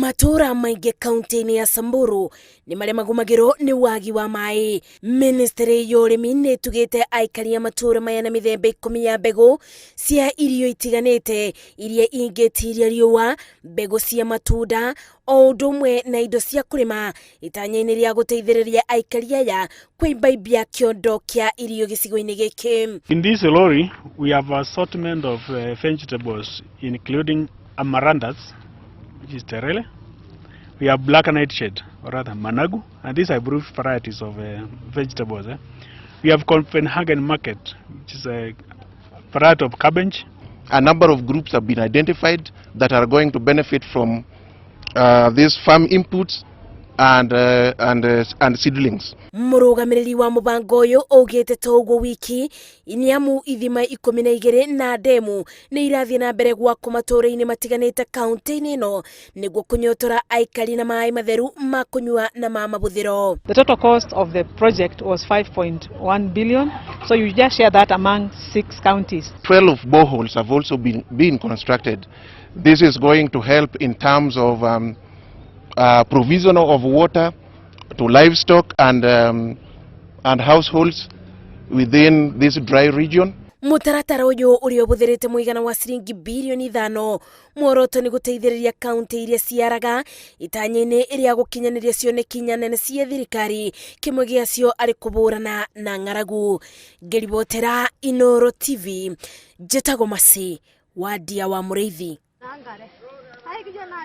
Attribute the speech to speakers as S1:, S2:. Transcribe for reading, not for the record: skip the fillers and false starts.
S1: Matũũra maingĩ kaunti-inĩ ya Samburu nĩ marĩa magũmagĩrwo nĩ wagi wa maĩ. Ministry ya ũrĩmi nĩ ĩtugĩte aikari a matũũra maya na mĩthemba 10 ya mbegũ cia irio itiganĩte iria ingĩtiria riũa, mbegũ cia matunda o ũndũ ũmwe na indo cia kũrĩma itanya-inĩ rĩa gũteithĩrĩria aikari aya kwĩmbaimbia kĩondo kĩa irio gĩcigo-inĩ gĩkĩ.
S2: In this lorry, we have assortment of vegetables, including amaranthus, which is terere. We have black nightshade, or rather managu, and these are improved varieties of vegetables. We have Copenhagen Market, which is a variety of cabbage.
S3: A number of groups have been identified that are going to benefit from these farm inputs and seedlings.
S1: Mũrũgamĩrĩri wa mũbango ũyũ augĩte to ũguo wiki nĩ amu ithima 12 na ndemu nĩ irathiĩ na mbere gwakwo matũũra-inĩ matiganĩte kaunti-inĩ ĩno nĩguo kũnyotora aikari na maĩ matheru ma kũnyua na ma mahũthĩro.
S4: The total cost of the project was 5.1 billion. So you just share that among six counties.
S3: 12 boreholes have also been constructed. This is going to help in terms of provision of water to livestock and households within this dry region.
S1: Mũtaratara ũyũ ũrĩa ũhũthĩrĩte mũigana wa ciringi birioni 5, muoroto nĩ gũteithĩrĩria kaunti iria ciaraga itanya-inĩ rĩa gũkinyanĩria cioneki nene cia thirikari, kĩmwe gĩacio arĩ kũhũrana na ng'aragu. Ngĩribotera Inoro TV, njĩtagwo Masi Wandia wa Mũrĩithi.